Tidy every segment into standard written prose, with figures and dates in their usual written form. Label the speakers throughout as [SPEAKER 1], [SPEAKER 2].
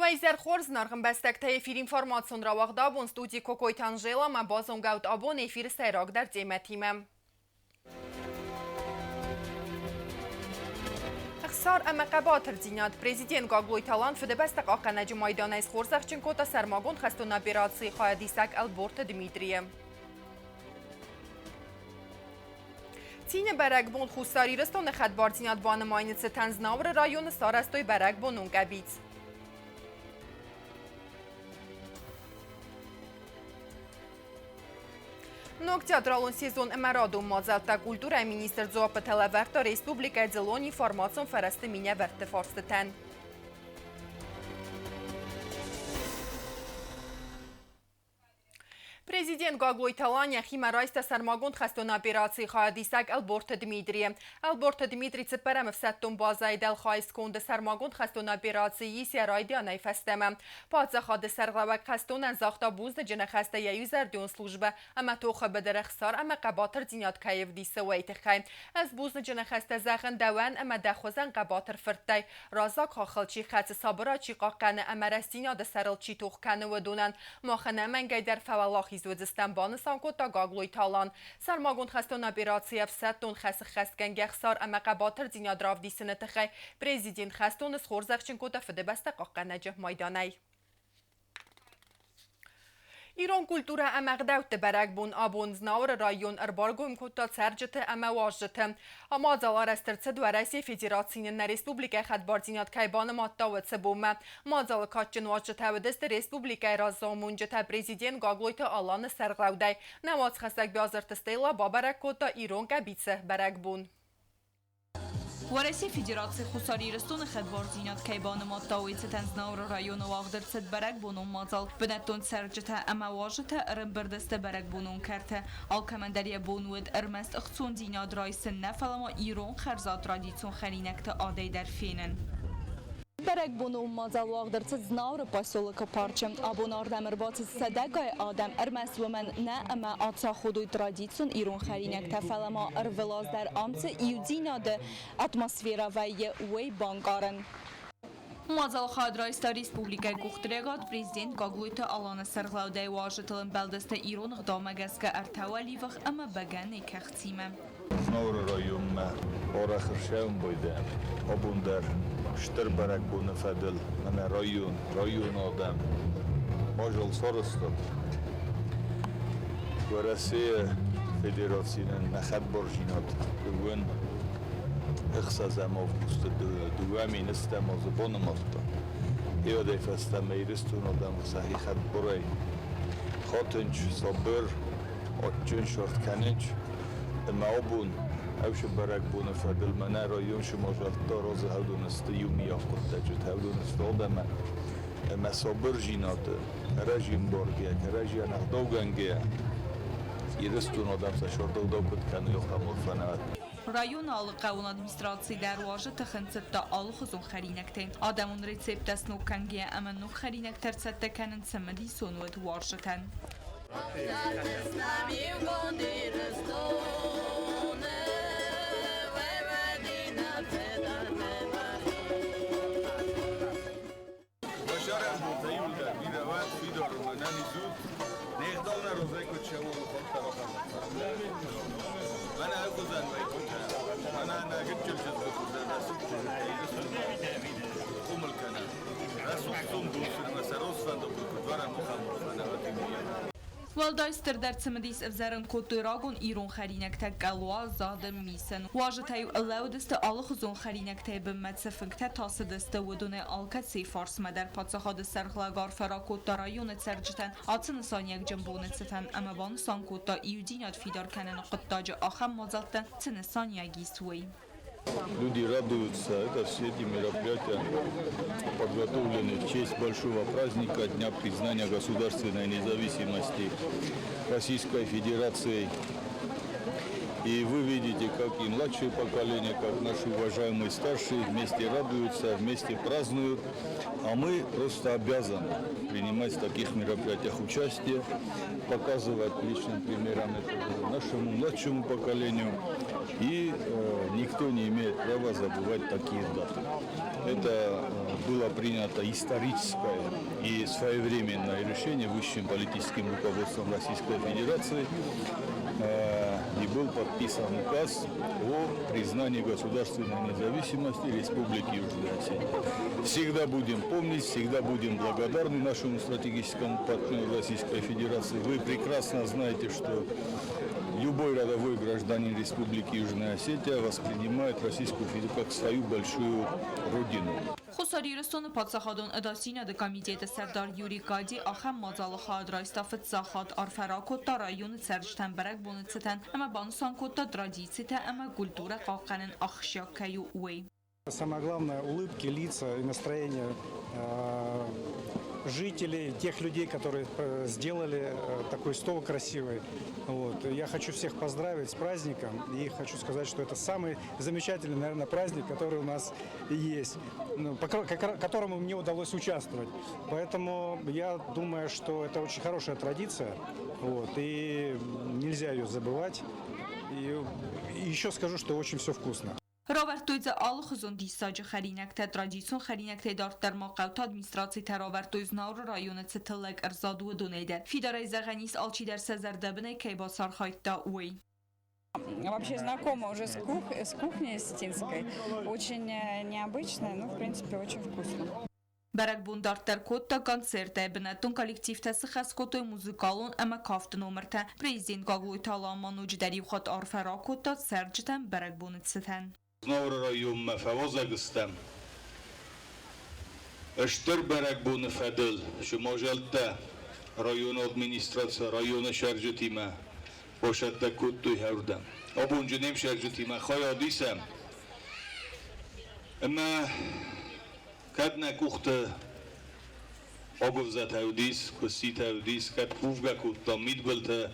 [SPEAKER 1] Уӕ изӕр хорз, зынаргъ ӕмбӕстӕгтӕ, эфир информацион рауагъд абон студийы Кокойты Анжела ӕмӕ базонгӕут абон эфиры сӕйрагдӕр темӕтимӕ. Ӕхсар ӕмӕ хъӕбатырдзинад. Президент Гаглойты Алан Фыдыбӕстӕ хъахъхъӕнӕджы майданӕй схорзӕхджын кодта сӕрмагонд хӕстон операцийы хайадисӕг Ӕлборты Дмитрийы. Цины бӕрӕгбон Хуссар Ирыстоны хӕдбардзинад банымайыны цытӕн Знауыры районы сарӕзтой бӕрӕгбонон къӕбиц. Ног театралон сезон ӕмӕ радон мадзӕлттӕ культурӕйы министр дзуаппытӕ лӕвӕрдта республикӕйы дзыллон информацион фӕрӕзты минӕвӕртты фарстытӕн. Президент Гаглойты Алан йӕхимӕ райста сӕрмагонд хӕстон операцийы хайадисӕг Ӕлборты Дмитрийы. Ӕлборты Дмитрий цыппӕрӕм ӕфсӕддон базӕйы дӕлхайы сконды сӕрмагонд хӕстон операцийы ис йӕ райдианӕй фӕстӕмӕ. Паддзахады сӕргълӕууӕг хӕстонӕн загъта бузныджы ныхӕстӕ йӕ иузӕрдион службӕ ӕмӕ тохы быдыры ӕхсар ӕмӕ хъӕбатырдзинад кӕй ӕвдисы, уый тыххӕй. Ӕз бузныджы ныхӕстӕ зӕгъын дӕуӕн ӕмӕ дӕ хуызӕн хъӕбатыр фырттӕй, Раззаг хаххыл чи хӕцы, сабырад чи хъахъхъӕны ӕмӕ рӕстдзинады сӕрыл чи тох кӕны, уыдонӕн мах ӕнӕмӕнгӕй дӕр фӕуӕлахиз уыдзыстӕм, банысан кодта Гаглойты Алан. Сӕрмагонд хӕстон операцийы ӕфсӕддон хӕсы ххӕстгӕнгӕ ӕхсар ӕмӕ хъӕбатырдзинад равдисыны тыххӕй президент хӕстоны схорзӕхджын кодта Фыдыбӕстӕ хъахъхъӕнӕджы майданӕй. Ирон культурӕ ӕмӕ ӕгъдӕутты бӕрӕгбон абон Знауыры район ӕрбаргом кодта цӕрджыты ӕмӕ уазджыты. Мадзал арӕзт ӕрцыд Уӕрӕсейы Федерацийы нӕ республикӕйы хӕдбардзинад кӕй банымадта, уыцы бонмӕ. Мадзалы кадджын уазджытӕ уыдысты республикӕйы разамонджытӕ президент Гаглойты Аланы сӕргълӕудӕй. Нӕ уацхӕссӕг Биазырты Стелла бабӕрӕг кодта ирон къӕбицы бӕрӕгбон.
[SPEAKER 2] Уӕрӕсейы Федераци Хуссар Ирыстоны хӕдбардзинад кӕй банымадта, уый цытӕн Знауыры районы уагъд ӕрцыд бӕрӕгбонон мадзал. Бынӕттон цӕрджытӕ ӕмӕ уазджытӕ ӕрӕмбырд сты бӕрӕгбонон кӕрты. Алкӕмӕн дӕр йӕ бон уыд ӕрмӕст ӕхцондзинад райсын нӕ, фӕлӕ ма ирон хӕрзад традицион хӕринӕгты адӕй дӕр фенын. Бӕрӕгбонон мадзал уагъд ӕрцыд Знауыры поселокы парчы. Абон ардӕм ӕрбацыд сӕдӕгай адӕм, ӕрмӕст уымӕн нӕ, ӕмӕ ацаходой традицион ирон хӕринӕгтӕ, фӕлӕ ма ӕрвылаз дӕр ам цы иудзинады атмосферӕ вӕййы, уый банкъарын. Мадзал хайад райста республикӕйы къухдарӕгад президент Гаглойты Аланы сӕргълӕудӕй уазджытыл ӕмбӕлдысты ирон ӕгъдаумӕ гӕсгӕ ӕртӕ уӕливых ӕмӕ бӕгӕныйы кӕхцимӕ.
[SPEAKER 3] Знауыры районмӕ арӕх ӕрсӕумбойдӕн. Абон дӕр стыр бӕрӕгбоны фӕдыл мӕнӕ район, районы адӕм мадзал сарӕзтат. Уӕрӕсейы Федерацийӕн нӕ хӕдбардзинад дыууын ӕхсӕзӕм августы 2000 ӕстӕм азы банымадта. Уӕдӕй фӕстӕмӕ Ирыстоны адӕм сӕхи хӕдбарӕй хатынц, сабыр, адджын сӕрд кӕнынц. Ӕмӕ абон ӕвсы бӕрӕгбоны фӕдыл мӕнӕ район сымазӕрдта разы хӕдоны сты иумиаг хъуыддаджытӕ, уыдоны сты адӕмӕн ӕмӕ сабырдзинады, кӕрӕдзи ӕмбаргӕйӕ, кӕрӕдзи ӕнӕгъдаугӕнгӕйӕ Ирыстон адӕм сӕ сӕрдӕгъдау куыд кӕной, ахӕм фӕнад.
[SPEAKER 2] Районы алы хъӕуон администраци дӕр уарзы тыххӕнцӕдтӕ алыхуызон хӕринӕгтӕй. Адӕмон рецепттӕ сног кӕнгӕйӕ ӕмӕ ног хӕринӕгтӕ ӕрцӕттӕ кӕнын цымыдисон уыд уарзджытӕн. Уӕлдай стырдӕр цымыдис ӕвзӕрын кодтой рагон ирон хӕринӕгтӕ къӕлуа, зады, мисын. Уазджытӕ-иу лӕууыдысты алыхуызон хӕринӕгтӕй бынмӕ цы фынгтӕ тасыдысты, уыдонӕй алкӕцыйы фарсмӕ дӕр паддзахады сӕргълӕг арфӕ ракодта районы цӕрджытӕн ацы нысаниуӕгджын боны цытӕн ӕмӕ банысан кодта, иудзинад фидар кӕныны хъуыддаджы ахӕм мадзӕлттӕ цы нысаниуӕг ис, уый.
[SPEAKER 3] Люди радуются. Это все эти мероприятия подготовлены в честь большого праздника Дня признания государственной независимости Российской Федерации. И вы видите, как и младшее поколение, как наши уважаемые старшие вместе радуются, вместе празднуют. А мы просто обязаны принимать в таких мероприятиях участие, показывать личным примером это нашему младшему поколению. И никто не имеет права забывать такие даты. Это Было принято историческое и своевременное решение высшим политическим руководством Российской Федерации и был подписан указ о признании государственной независимости Республики Южная Осетия. Всегда будем помнить, всегда будем благодарны нашему стратегическому партнеру Российской Федерации. Вы прекрасно знаете, что любой рядовой гражданин Республики Южная Осетия воспринимает Российскую Федерацию как свою большую родину.
[SPEAKER 2] Хуссар Ирыстоны Паддзахадон ӕдасдзинады комитеты сӕрдар Юрий Кади ахӕм мадзалы хайад райста фыццаг хатт, арфӕ ракодта районы цӕрджытӕн бӕрӕгбоны цытӕн ӕмӕ банысан кодта традицитӕ ӕмӕ культурӕ хъахъхъӕнын ахсджиаг кӕй у, уый.
[SPEAKER 4] Самое главное – улыбки, лица и настроение жителей, тех людей, которые сделали такой стол красивый. Вот. Я хочу всех поздравить с праздником и хочу сказать, что это самый замечательный, наверное, праздник, который у нас есть, ну, по которому мне удалось участвовать. Поэтому я думаю, что это очень хорошая традиция, вот, и нельзя ее забывать. И еще скажу, что очень все вкусно.
[SPEAKER 2] Равӕрдтой дзы алыхуызон диссаджы хӕринӕгтӕ, традицион хӕринӕгтӕй дарддӕр ма хъӕуты администрацитӕ равӕрдтой Знауыры районы цы тыллӕг ӕрзад, уыдонӕй дӕр. Фидарӕй зӕгъӕн ис, алчидӕр сӕ зӕрдӕбынӕй кӕй бацархайдта, уый.
[SPEAKER 5] Вообще знакома уже с кухней осетинской. Очень необычная, но в принципе очень вкусно.
[SPEAKER 2] Бӕрӕгбон дарддӕр кодта концертӕй, бынӕттон коллективтӕ сыхӕс кодтой музыкалон ӕмӕ кафты номыртӕ. Президент Гаглойты Алан ма ноджыдӕр иу хатт арфӕ ракодта цӕрджытӕн бӕрӕгбоны цытӕн.
[SPEAKER 3] Знауыры районмӕ фӕуазӕг стӕм стыр бӕрӕгбоны фӕдыл сымазӕлттӕ районы администраци районы сӕрджытимӕ бацӕттӕ кодтой хӕрдӕм. Абонджы не мсӕрджытимӕ хайад исӕм ӕмӕ кӕд нӕ къухты агуывзӕтӕ уыдис, куысситӕ уыдис, кӕд кувгӕ кодтам мидбылты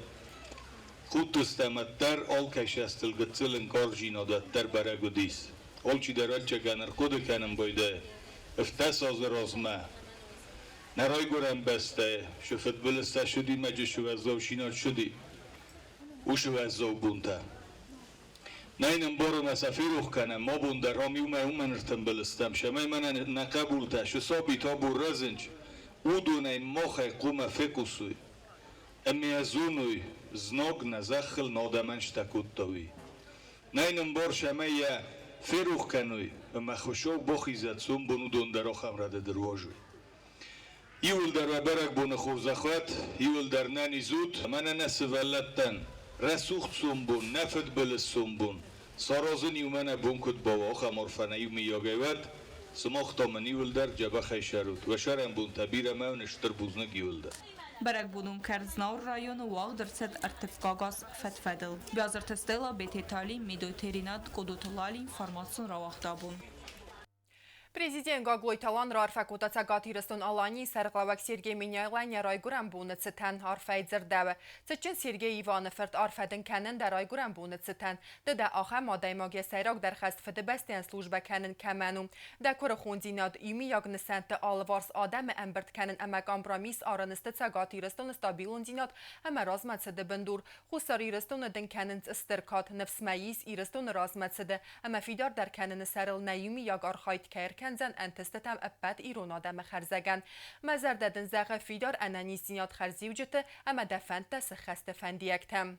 [SPEAKER 3] худтыстӕм, ӕддӕр алкӕй сӕстыл гыццыл ӕнкъарджинад уӕддӕр бӕрӕг уыдис. Алчидӕр ӕрчъегӕн ӕрхъуыды кӕнын байдайы, 17 азы размӕ нӕ райгуырӕн бӕстӕйы цы фыдбылызтӕ ссыди мӕ цы уӕззаудзинад ссыди, уыцы уӕззау бонтӕ. Нӕй нын ӕмбарынмӕ сӕ ферох кӕнӕм, абон дӕр ам иумӕ уымӕн ӕртымбыл стӕм, цӕмӕй мӕнӕ нӕ хъӕбултӕ, цы сабитӕ абон рӕзынц, уыдонӕй махӕй хъуамӕ фехъусой ӕмӕ зоной, знаг нӕ зӕххыл нӕ адӕмӕн цытӕ кодта, уый. Нӕй нын бар, цӕмӕй йӕ ферох кӕной ӕмӕ Хуыцау бахизӕд, сомбон уыдон дӕр ахӕм рӕдыд ӕруадзой. Иуылдӕр уӕ бӕрӕгбоны хорзӕх уӕд, иуылдӕр нӕниз ут, мӕнӕ нӕ сывӕллӕттӕн рӕсугъд сомбон, нӕ фыдбылыз сомбон саразын иумӕ нӕ бон куыд бауа, ахӕм арфӕ нӕ иумӕйагӕй уӕд. Сымах та мын иуылдӕр дзӕбӕхӕй сӕрут. Уӕ сӕрӕнбонтӕ бирӕ мӕ уын стыр бузныг иуылдӕр.
[SPEAKER 2] Бӕрӕгбонон кӕрт Знауыры районы уагъд ӕрцыд ӕртыккаг аз фӕд-фӕдыл. Биазырты Стелла, Бететы Али, Медойты Ринат, Къодоты Лали, информацион рауагъд абон.
[SPEAKER 1] Президент Гаглойты Алан раарфӕ кодта Цӕгат Ирыстон-Аланийы сӕргълӕууӕг Сергей Меняйлойӕн йӕ райгуырӕн боны цытӕн арфӕйы дзырдӕуы. Цытджын Сергей Иваны фырт, арфӕ дын кӕнын дӕ райгуырӕн боны цытӕн. Ды дӕ ахӕм адӕймаг, йӕ сӕйрагдӕр хӕс Фыдыбӕстӕйӕн службӕ кӕнын кӕмӕн у. Дӕ куырыхондзинад, иумиаг нысӕнтты алыварс адӕмы ӕмбырд кӕнын ӕмӕ компромисс арын сты Цӕгат Ирыстоны стабилондзинад ӕмӕ размӕцыды бындур. Хуссар Ирыстоны дын кӕнынц стыр кад, ныфс мӕ ис Ирыстоны размӕцыды ӕмӕ фидардӕр кӕныны сӕрыл нӕ иумиаг архайд кӕй ӕркӕндзӕн ӕнтыстытӕм ӕппӕт ирон адӕмы хӕрзӕгӕн. Мӕ зӕрдӕ дын зӕгъы фидар ӕнӕниздзинад хӕрзиуджыты ӕмӕ дӕ фӕндтӕ сыххӕсты фӕндиӕгтӕ.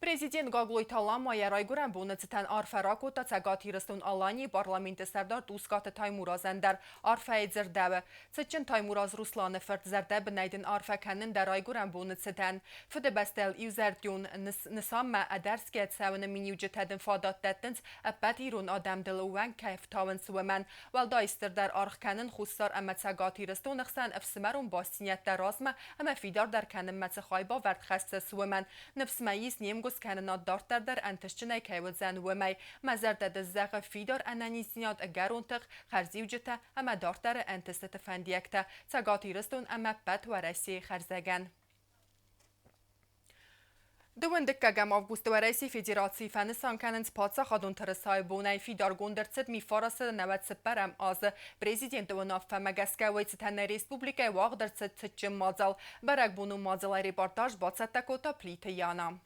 [SPEAKER 1] Президент Гаглойты Алан ма йӕ райгуырӕн боны цытӕн арфӕ ракодта Цӕгат Ирыстон-Аланийы парламенты сӕрдар Тускъаты Таймуразӕн дӕр. Арфӕйы дзырдӕуы. Цытджын Таймураз Русланы фырт, зӕрдӕбынӕй дын арфӕ кӕнын дӕ райгуырӕн боны цытӕн. Фыдыбӕстӕйыл иузӕрдион нысанмӕ ӕдӕрсгӕ цӕуыны миниуджытӕ дын фадат дӕттынц ӕппӕт ирон адӕм дыл ӕууӕнк кӕй ӕфтауынц, уымӕн. Уӕлдай стырдӕр аргъ кӕнын Хуссар ӕмӕ Цӕгат Ирыстоны хсӕн ӕфсымӕрон бастдзинӕдтӕ размӕ ӕмӕ фидардӕр кӕнынмӕ цы хайбавӕрд хӕссыс, уымӕн. Ныфс мӕ ис, не мгуысткӕнынад дарддӕр дӕр ӕнтыстджынӕй кӕй уыдзӕн, уымӕй. Мӕ зӕрдӕ дын зӕгъы фидар ӕнӕниздзинад, ӕгӕрон тых, хӕрзиуджытӕ ӕмӕ дарддӕры ӕнтыстыты фӕндиӕгтӕ Цӕгат Ирыстон ӕмӕ ӕппӕт Уӕрӕсейы хӕрзӕгӕн. Дыууын дыккӕгӕм августы Уӕрӕсейы Федерацийы фӕнысан кӕнынц паддзахадон тырысайы бонӕй фидаргонд ӕрцыд Мифарасы 94-ӕм азы президенты уынаффӕмӕ гӕсгӕ уый цытӕн нӕ республикӕйы уагъд ӕрцыд цытджын мадзал. Бӕрӕгбонон мадзалӕй репортаж бацӕттӕ кодта Плиты Яна.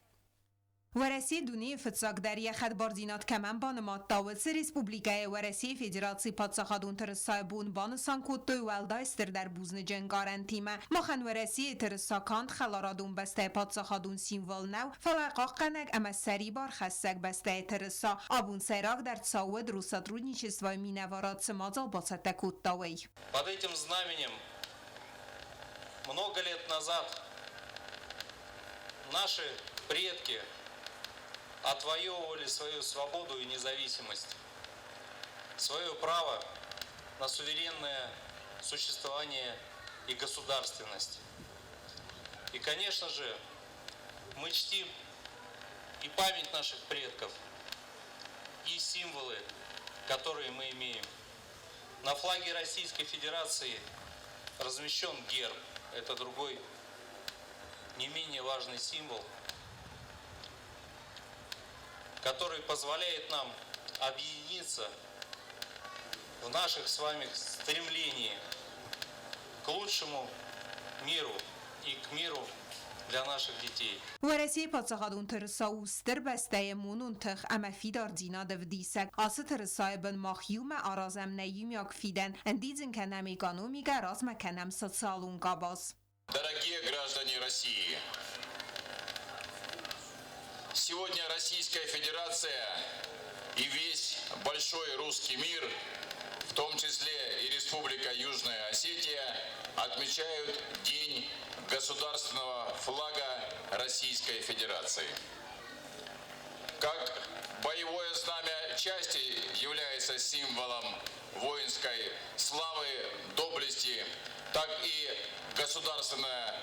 [SPEAKER 6] Уӕрӕсе дунейы фыццагдӕр йӕ хӕдбардзинад кӕмӕн банымадта, уыцы республикӕйы Уӕрӕсейы Федерацийы паддзахадон тырысайы бон банысан кодтой уӕлдай стырдӕр бузныджы ӕнкъарӕнтимӕ. Махӕн Уӕрӕсейы тырыса канд хӕларадон бӕстӕйы паддзахадон символ нӕу, фӕлӕ хъахъхъӕнӕг ӕмӕ сӕрибар хӕссӕг бӕстӕйы тырыса. Абон сӕйрагдӕр цау уыд Россотрудничествойы минӕварад цы мадзал бацӕттӕ кодта, уый.
[SPEAKER 7] Под этим знаменем много лет назад наши предки отвоевывали свою свободу и независимость, свое право на суверенное существование и государственность. И, конечно же, мы чтим и память наших предков, и символы, которые мы имеем. На флаге Российской Федерации размещен герб. Это другой, не менее важный символ, который позволяет нам объединиться в наших с вами стремлении к лучшему миру и к миру для наших детей.
[SPEAKER 6] Уӕрӕсейы паддзахадон тырыса у стыр бӕстӕйы монон тых ӕмӕ фидардзинады ӕвдисӕг. Ацы тырысайы бын мах иумӕ аразӕм нӕ иумиаг фидӕн, ӕндидзын кӕнӕм экономикӕ, размӕ кӕнӕм социалон къабаз.
[SPEAKER 8] Дорогие граждане России, сегодня Российская Федерация и весь большой русский мир, в том числе и Республика Южная Осетия, отмечают День государственного флага Российской Федерации. Как боевое знамя части является символом воинской славы, доблести, так и государственное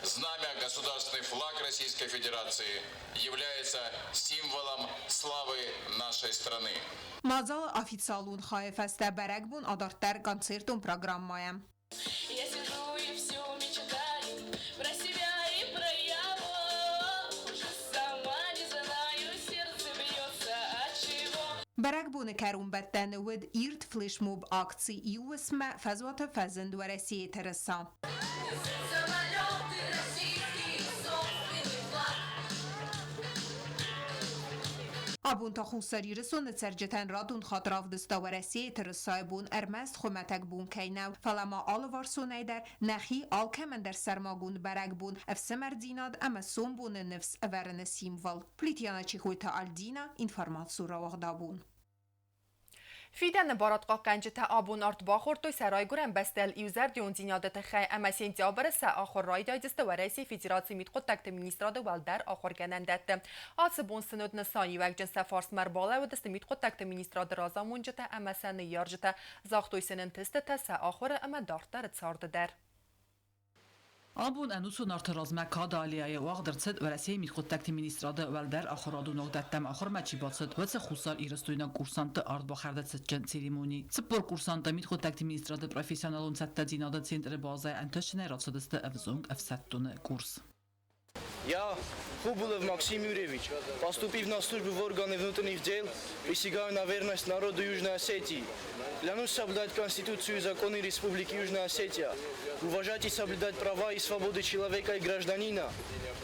[SPEAKER 8] знамя, государственный флаг Российской Федерации является символом славы нашей страны.
[SPEAKER 6] Мадзалы официалон хайы фӕстӕ бӕрӕгбон адарддӕр концертон программӕйӕ.
[SPEAKER 9] Я сижу и все мечтаю про себя и про его. Уже сама не знаю, сердце бьется от чего.
[SPEAKER 6] Бӕрӕгбоны кӕронбӕттӕны уыд ирд флешмоб акци Иу уысммӕ фӕзуаты фӕзынд Уӕрӕсейы тырыса.
[SPEAKER 9] Самолеты российские, собственный флаг.
[SPEAKER 6] Абон та Хуссар Ирыстоны цӕрджытӕн радон хатт равдыста Уӕрӕсейы тырысайы бон ӕрмӕст хуымӕтӕг бон кӕй нӕу, фӕлӕ ма алыварсонӕй дӕр нӕхи алкӕмӕн дӕр сӕрмагонд бӕрӕгбон, ӕфсымӕрдзинад ӕмӕ сомбоны ныфс ӕвӕрыны символ. Плитьяна Чехойты Альдина, информацион рауагъдабон.
[SPEAKER 1] Фидӕны барадхъахъхъӕнджытӕ абон ард бахордтой сӕ райгуырӕн бӕстӕйыл иузӕрдиондзинады тыххӕй ӕмӕ сентябры сӕ ахуыр райдайдзысты Уӕрӕсейы Федерацийы мидхъуыддӕгты министрады уӕлдӕр ахуыргӕнӕндӕтты. Ацы бон сын уыд нысаниуӕгджын сӕ фарсмӕ ӕрбалӕууыдысты мидхъуыддӕгты министрады разамонджытӕ ӕмӕ сӕ ныййарджытӕ, загътой сын ӕнтыстытӕ сӕ ахуыры ӕмӕ дарддӕры царды дӕр.
[SPEAKER 10] Абон ӕнусон арты размӕ Кады аллеяйы уагъд ӕрцыд Уӕрӕсейы мидхъуыддӕгты министрады уӕлдӕр ахуырадон уагдӕттӕм ахуырмӕ чи бацыд, уыцы Хуссар Ирыстойнаг курсантты ардбахӕрды цытджын церемони. 40 курсанты мидхъуыддӕгты министрады профессионалон цӕттӕдзинады центры базӕйы ӕнтыстджынӕй рацыдысты ӕвзонг ӕфсӕддоны курс.
[SPEAKER 11] Я, Хубулов Максим Юрьевич, поступив на службу в органы внутренних дел, присягаю на верность народу Южной Осетии. Клянусь соблюдать Конституцию и законы Республики Южная Осетия, уважать и соблюдать права и свободы человека и гражданина,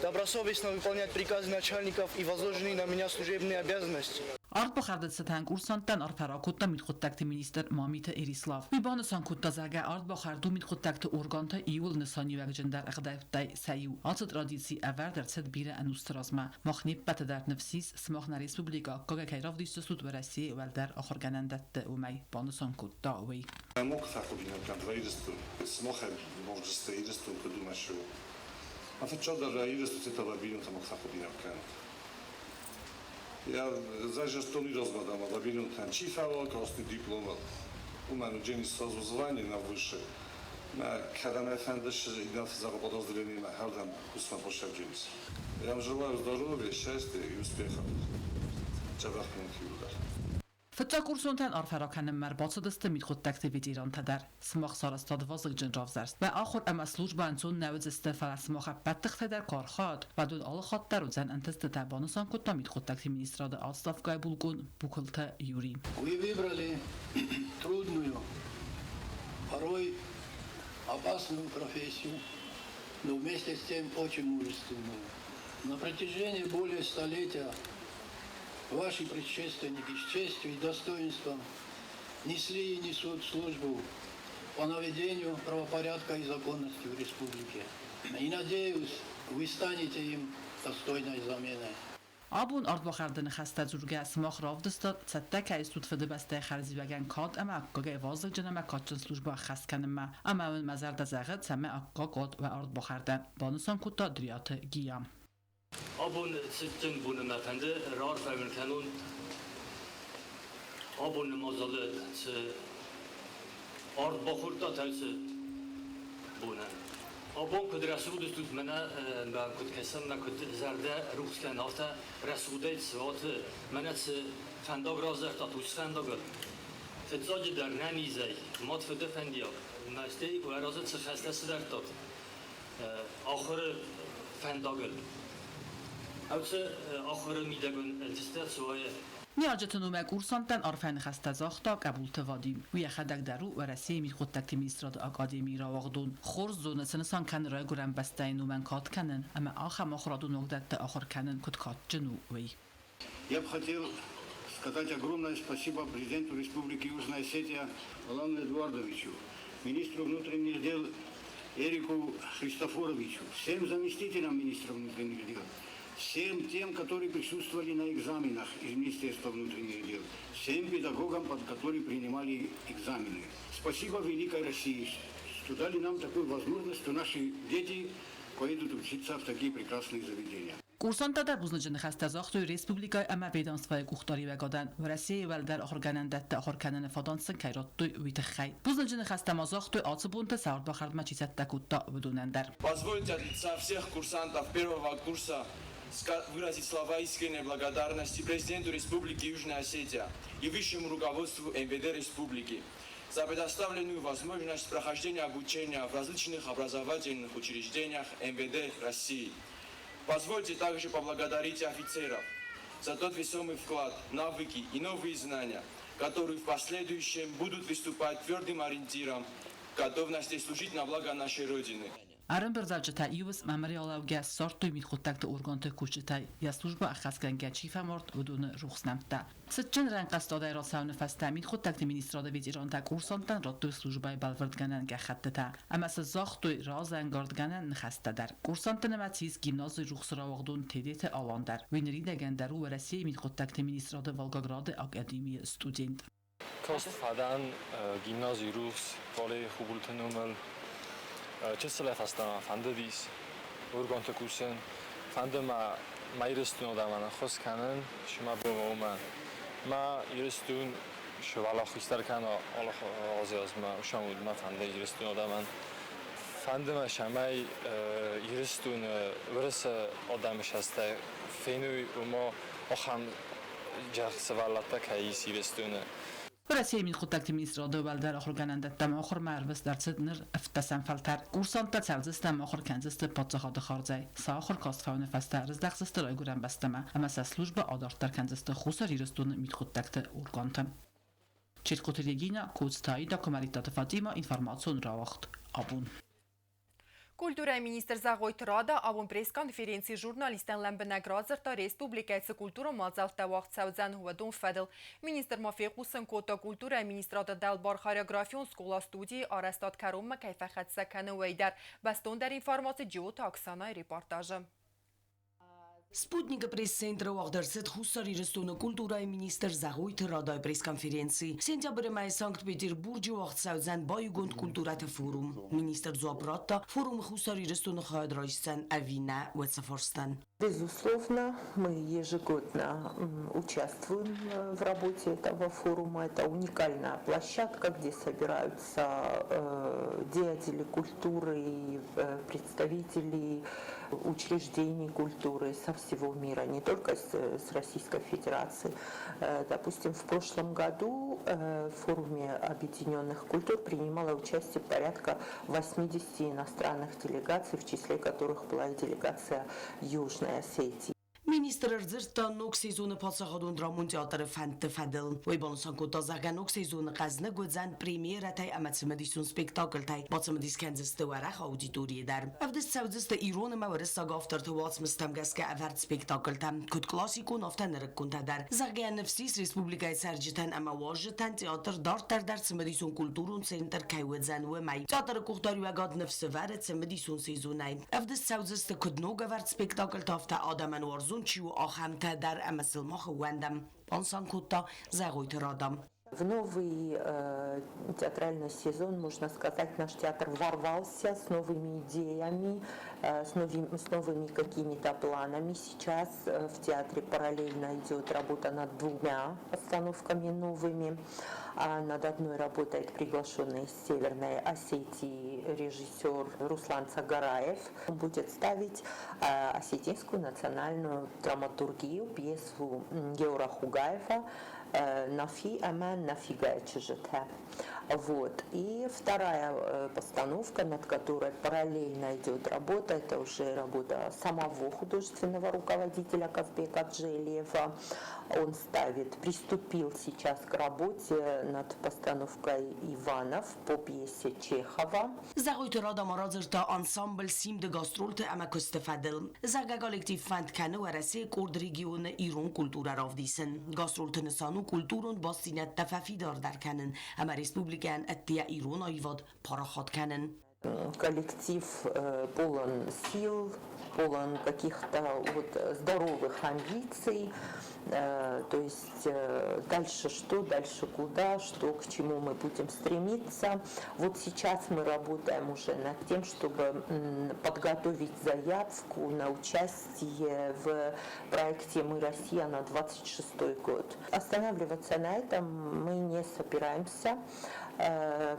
[SPEAKER 11] добросовестно выполнять приказы начальников и возложенные на меня служебные обязанности.
[SPEAKER 10] Ардбахӕрды цытӕн курсанттӕн арфӕ ракодта мидхъуыддӕгты министр Мамиты Эрислав. Уый банысан кодта, зӕгъгӕ, ардбахӕрд у мидхъуыддӕгты органты иууыл нысаниуӕгджындӕр ӕгъдӕуттӕй сӕ иу. Ацы традици ӕвӕрд ӕрцыд бирӕ ӕнусты размӕ. Мах не ппӕты дӕр ныфс ис, сымах нӕ республикӕ аккагӕй кӕй равдисдзыстут Уӕрӕсейы уӕлдӕр ахуыргӕнӕндӕтты, уымӕй, банысан кодта уый.
[SPEAKER 12] Ног фӕхудинаг Ирыстон, сымахӕн мождысты Ирыстон куыд у мӕ А фыццагдӕр Ирыстон цитала бинонтӕ мах фӕхудинаг кӕнут. Я зажестон размадама да бинонтӕн чи фӕуа красный диплом. Уымӕн уыджени сразу звание на высшее. Мӕ кӕдӕм ӕфӕндыс идентифизаго подразделение мӕ хӕрдӕм кусмӕ бошӕвдженис. Я вам желаю здоровья, счастья и успехов. Дзӕбӕх кӕнут иууылдӕр.
[SPEAKER 10] Фыццаг курсонтӕн арфӕ ракӕнынмӕ ӕрбацыдысты мидхъуыддӕгты ветерантӕ дӕр. Сымах сарӕзтат вазыгджын равзӕрст. Уӕ ахуыр ӕмӕ службӕ ӕнцон нӕ уыдзысты, фӕлӕ сымах ӕппӕт тыхтӕ дӕр куы архайат, уӕд уын алы хатт дӕр уыдзӕн ӕнтыстытӕ, банысан кодта мидхъуыддӕгты министрады отставкӕйы булкъон Букуылты Юри.
[SPEAKER 13] Вы выбрали трудную, порой опасную профессию, но вместе с тем очень мужественную. На протяжении более столетия ваши предшественники с честью и достоинством несли и несут службу по наведению правопорядка и законности в республике. И надеюсь, вы станете им достойной заменой.
[SPEAKER 10] Абон ардбахӕрды ныхӕстӕ дзургӕ сымах равдыстат, цӕттӕ кӕй стут Фыдыбӕстӕйы хӕрзиуӕгӕн кад ӕмӕ аккагӕй вазыгджын ӕмӕ кадджын службӕ ӕххӕст кӕнынмӕ. Ӕмӕ уын мӕ зӕрдӕ зӕгъы, цӕмӕй аккаг уат уӕ ардбахӕрдӕн, банысан кодта Дриаты Гия.
[SPEAKER 14] Абон цытджын боны мӕ фӕнды раарфӕ уын кӕнон абоны мадзалы цы ард бахордтат, уыцы бонӕн. Абон куыд рӕсугъд стут мӕнӕ мӕ куыд кӕсӕм, мӕ куыд зӕрдӕ рухс кӕны, афтӕ рӕсугъдӕй цуаты мӕнӕ цы фӕндаг равзӕрдтат, уыцы фӕндагыл. Фыццаджыдӕр нӕ низӕй, мад фыды фӕндиаг, мӕстӕй уӕ разы цы хӕстӕ сывӕрдтат ахуыры фӕндагыл. Уыцы ахуыры мидӕг уын ӕнтыстытӕ цы уайы?
[SPEAKER 10] Ныййарджыты номӕй курсанттӕн арфӕ ныхӕстӕ загъта Къӕбулты Вадим. Уый йӕхӕдӕг дӕр у Уӕрӕсейы мидхъуыддӕгты министрады академийы рауагъдон. Хорз зоны, цы нысан кӕны райгуырӕн бӕстӕйы номӕн кад кӕнын ӕмӕ ахӕм ахуырадон уагдӕтты ахуыр кӕнын куыд кадджын у, уый.
[SPEAKER 15] Я бы хотел сказать огромное спасибо президенту Республики Южная Осетия Алану Эдуардовичу, министру внутренних дел Эрику Христофоровичу, всем заместителям министра внутренних дел, всем тем, которые присутствовали на экзаменах из Министерства внутренних дел, всем педагогам, под которые принимали экзамены. Спасибо Великой России, что дали нам такую возможность, что наши дети поедут учиться в такие прекрасные заведения.
[SPEAKER 10] Курсанттӕ дӕр бузныджы ныхӕстӕ загътой республикӕйы ӕмӕ ведомствойы къухдариуӕгадӕн, Уӕрӕсейы уӕлдӕр ахуыргӕнӕндӕтты ахуыр кӕныны фадат сын кӕй радтой, уый тыххӕй. Бузныджы ныхӕстӕ ма загътой, ацы бонты сӕ ардбахӕрдмӕ чи цӕттӕ кодта, уыдонӕн дӕр.
[SPEAKER 16] Позвольте от лица всех курсантов первого курса выразить слова искренней благодарности президенту Республики Южная Осетия и высшему руководству МВД Республики за предоставленную возможность прохождения обучения в различных образовательных учреждениях МВД России. Позвольте также поблагодарить офицеров за тот весомый вклад, навыки и новые знания, которые в последующем будут выступать твердым ориентиром готовности служить на благо нашей Родины.
[SPEAKER 10] Ӕрӕмбырдуӕвджытӕ иу уысм ӕмыр алӕугӕ ссардтой мидхъуыддӕгты органты кусджытӕй, йӕ службӕ ӕххӕстгӕнгӕ чи фӕмард, уыдоны рухс нӕмттӕ. Цытджын рӕнхъӕстадӕй рацӕуыны фӕстӕ мидхъуыддӕгты министрады ветерантӕ курсанттӕн радтой службӕйы бӕлвырдгӕнӕн гӕххӕттытӕ ӕмӕ сӕ загътой разӕнгардгӕнӕн ныхӕстӕ дӕр. Курсантты нымӕц ис гимназы рухсы рауагъдон Тедеты Алан дӕр. Уый ныридӕгӕн дӕр у Уӕрӕсейы мидхъуыддӕгты министрады Волгограды академийы студент.
[SPEAKER 17] Каст фӕдӕн гимнази рухс Валерий Хубулты номыл. Чысылӕй фӕстӕмӕ фӕндыдис органты кусын, фӕнды мӕ мӕ Ирыстоны адӕмӕн ӕххуыс кӕнын, цы мӕ бон у, уымӕн. Мӕ Ирыстон сывӕллӕххистӕр кӕна алы азы азмӕ, уысан уыд мӕ фӕнды Ирыстоны адӕмӕн. Фӕнды мӕ, цӕмӕй Ирыстоны Уырысы адӕмы сӕстӕй феной, ома ахӕм сывӕллӕттӕ кӕй ис Ирыстоны.
[SPEAKER 10] Уӕрӕсейы мидхъуыддӕгты министрады уӕлдӕр ахуыргӕнӕндӕттӕм ахуырмӕ ӕрвыст ӕрцыд ныр ӕвддӕсӕм фӕлтӕр. Курсанттӕ цӕудзысты ӕмӕ ахуыр кӕндзысты паддзахады хардзӕй. Сӕ ахуыр каст фӕуыны фӕстӕ ӕрыздӕхдзысты райгуырӕн бӕстӕмӕ ӕмӕ сӕ службӕ адарддӕр кӕндзысты Хуссар Ирыстоны мидхъуыддӕгты органты. Четкоты Регина, Коцты Аида, Куымӕридтаты Фатимӕ, информацион рауагъд абон.
[SPEAKER 1] Культурӕйы министр Зӕгъойты Рада абон пресс-конференцийы журналисттӕн лӕмбынӕг радзырдта республикӕйы цы культурон мадзӕлттӕ уагъд цӕудзӕн, уыдон фӕдыл. Министр ма фехъусын кодта, культурӕйы министрады дӕлбар хореографион скъола-студийы арӕзтад кӕронмӕ кӕй фӕхӕццӕ кӕны, уый дӕр. Бӕстондӕр информаци Джиоты Оксанайы репортажы.
[SPEAKER 18] Спутник-ы пресс-центры уагъд ӕрцыд Хуссар Ирыстоны культурӕйы министр Зӕгъойты Радайы пресс-конференци. Сентябры мӕйы Санкт-Петербурджы уагъд цӕудзӕн баиугонд культурӕты форум. Министр дзуапп радта, форумы Хуссар Ирыстоны хайад райсдзӕн ӕви нӕ, уӕд цы фарстӕн.
[SPEAKER 19] Безусловно, мы ежегодно участвуем в работе этого форума. Это уникальная площадка, где собираются деятели культуры и представители учреждений культуры со всего мира, не только с Российской Федерации. Допустим, в прошлом году в форуме Объединенных культур принимало участие порядка 80 иностранных делегаций, в числе которых была и делегация Южной Осетии.
[SPEAKER 18] Министр Министр ӕрдзырдта ног сезоны паддзахадон драмон театры фӕндты фӕдыл. Уый банысан кодта, зӕгъгӕ, ног сезоны хъӕзныг уыдзӕн премьерӕтӕй ӕмӕ цымыдисон спектакльтӕй. Бацымыдис кӕндзысты уӕрӕх аудиторийы дӕр. Ӕвдыст цӕудзысты ирон ӕмӕ уырыссаг авторты уацмыстӕм гӕсгӕ ӕвӕрд спектакльтӕ, куыд классикон, афтӕ нырыкконтӕ дӕр. Зӕгъгӕ, ныфс ис республикӕйы цӕрджытӕн ӕмӕ уазджытӕн театр дарддӕр дӕр цымыдисон культурон центр кӕй уыдзӕн, уымӕй. Театры къухдариуӕгад ныфс ӕвӕры цымыдисон сезонӕй. Ӕвдыст цӕудзысты куыд ногӕвӕрд спектакльтӕ, афтӕ адӕмӕн уарзон чи у, ахӕмтӕ дӕр ӕмӕ сыл мах ӕууӕндӕм, банысан кодта Зӕгъойты Рада.
[SPEAKER 19] В новый театральный сезон, можно сказать, наш театр ворвался с новыми идеями, с новыми какими-то планами. Сейчас в театре параллельно идет работа над двумя постановками новыми. А над одной работает приглашенный из Северной Осетии режиссер Руслан Цагараев. Он будет ставить осетинскую национальную драматургию, пьесу Геора Хугаева «Нафи ӕмӕ Нафигайы чызджытӕ». Вот. И вторая постановка, над которой параллельно идет работа, это уже работа самого художественного руководителя Казбека Джелиева. Он ставит, приступил сейчас к работе над постановкой «Иванов» по пьесе Чехова.
[SPEAKER 18] Зӕгъойты Рада ма радзырдта ансамбль «Симд-ы гастролты ӕмӕ куысты фӕдыл. Зӕгъгӕ, коллектив фӕнд кӕны Уӕрӕсейы къорд регионы ирон культурӕ равдисын. Гастролты нысан у культурон бастдзинӕдтӕ фӕфидардӕр кӕнын ӕмӕ республикӕйӕн ӕддейӕ ирон аивад парахат кӕнын.
[SPEAKER 19] Коллектив полон сил, полон каких-то вот здоровых амбиций. То есть дальше что, дальше куда, что, к чему мы будем стремиться. Вот сейчас мы работаем уже над тем, чтобы подготовить заявку на участие в проекте «Мы Россия» на 26 год. Останавливаться на этом мы не собираемся.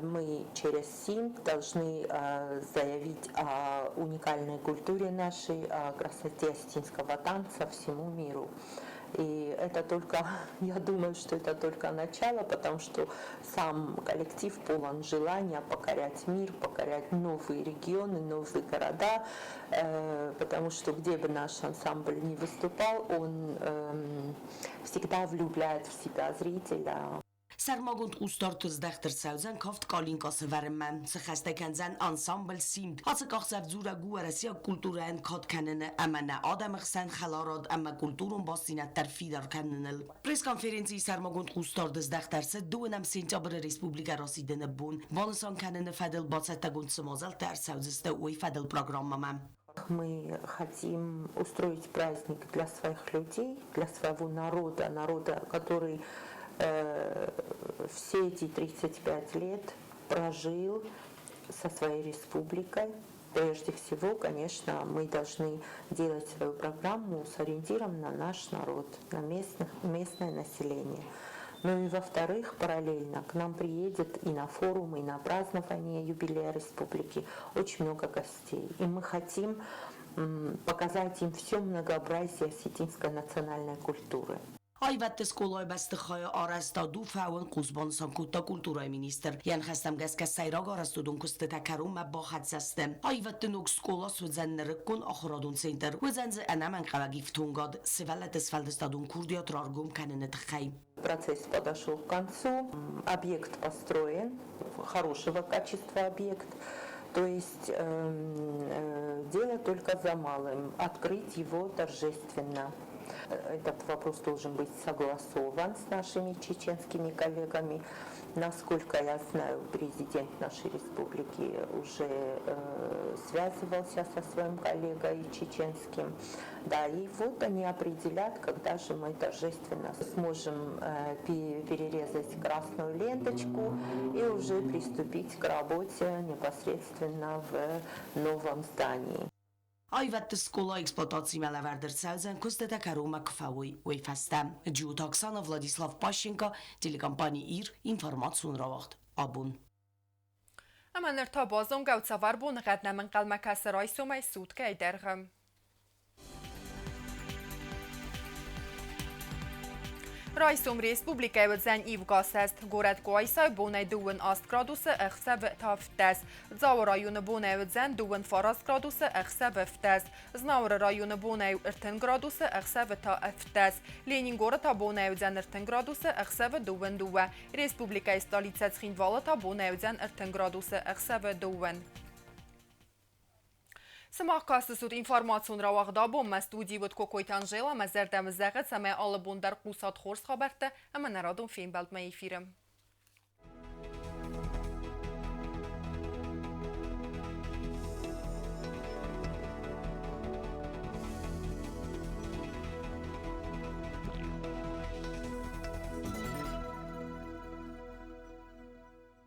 [SPEAKER 19] Мы через СИМ должны заявить о уникальной культуре нашей, о красоте осетинского танца всему миру. И это только, я думаю, что это только начало, потому что сам коллектив полон желания покорять мир, покорять новые регионы, новые города, потому что где бы наш ансамбль ни выступал, он всегда влюбляет в себя зрителя.
[SPEAKER 18] Сӕрмагонд хъусдард здӕхт ӕрцӕудзӕн кафт Калинка сӕвӕрынмӕ. Сыхӕстӕ кӕндзӕн ансамбль Симд. Ацы къахдзӕф дзурӕг у уӕрӕсейаг культурӕйӕн кад кӕныны ӕмӕ нӕ адӕмы хсӕн хӕларад ӕмӕ культурон бастдзинӕдтӕ ӕрфидар кӕныныл. Пресс-конференцийы сӕрмагонд хъусдард здӕхт ӕрцыд дыууынӕм сентябры республикӕ расидыны бон банысан кӕныны фӕдыл бацӕттӕгонд цы мадзӕлттӕ ӕрцӕудзысты, уый фӕдыл программӕмӕ.
[SPEAKER 19] Мы хотим устроить праздник для своих людей, для своего народа, народа, который все эти 35 лет прожил со своей республикой. Прежде всего, конечно, мы должны делать свою программу с ориентиром на наш народ, на местное население. Ну и во-вторых, параллельно к нам приедет и на форум, и на празднование юбилея республики очень много гостей. И мы хотим показать им все многообразие осетинской национальной культуры.
[SPEAKER 18] Аивӕдты скъолайы бӕстыхайы арӕзтад у фӕуын банысан кодта культурӕйы министр. Йӕ ныхӕстӕм гӕсгӕ сӕйраг арӕзтадон куыстытӕ кӕронмӕ бахӕццӕ сты. Аивӕдты ног скъола суыдзӕн нырыккон ахуырадон центр. Уыдзӕн дзы ӕнӕмӕнгхъӕуӕг ифтонгад сывӕллӕтты сфӕлдыстадон курдиат раргом кӕныны тыххӕй.
[SPEAKER 19] Процесс подошел к концу. Объект построен, хорошего качества объект. То есть дело только за малым – открыть его торжественно. Этот вопрос должен быть согласован с нашими чеченскими коллегами. Насколько я знаю, президент нашей республики уже связывался со своим коллегой чеченским. Да, и вот они определят, когда же мы торжественно сможем перерезать красную ленточку и уже приступить к работе непосредственно в новом здании.
[SPEAKER 18] Аивӕдты скъола эксплуатацимӕ лӕвӕрд ӕрцӕудзӕн куыстытӕ кӕронмӕ куы фӕуой, уый фӕстӕ. Джиоты Оксана, Владислав Пащенко, телекомпани «Ир», информацион рауагъд «Абон».
[SPEAKER 1] Ӕмӕ ныр та базонгӕ цавӕр боныгъӕд нӕм ӕнхъӕлмӕ кӕсы райсомӕй суткӕйы дӕргъы. Райсом республикӕйы уыдзӕн ивгӕ сӕст. Горӕт Къуайсайы бонӕй 28 градусы, ӕхсӕвы та 17. Дзауы районы бонӕй уыдзӕн 29 градусы, ӕхсӕвы 17. Знауыры районы бонӕй 30 градусы, ӕхсӕвы та 17. Ленингоры та бонӕй уыдзӕн 30 градусы, ӕхсӕвы 22. Республикӕйы столицӕ Цхинвалы та бонӕй уыдзӕн 30 градусы, ӕхсӕвы 2. Сымах кастысут информацион рауагъд абонмӕ. Студийы уыд Кокойты Анжела. Мӕ зӕрдӕ мын зӕгъы, цӕмӕй алы бон дӕр хъусат хорз хабӕрттӕ ӕмӕ нӕ радон фембӕлдмӕ эфиры.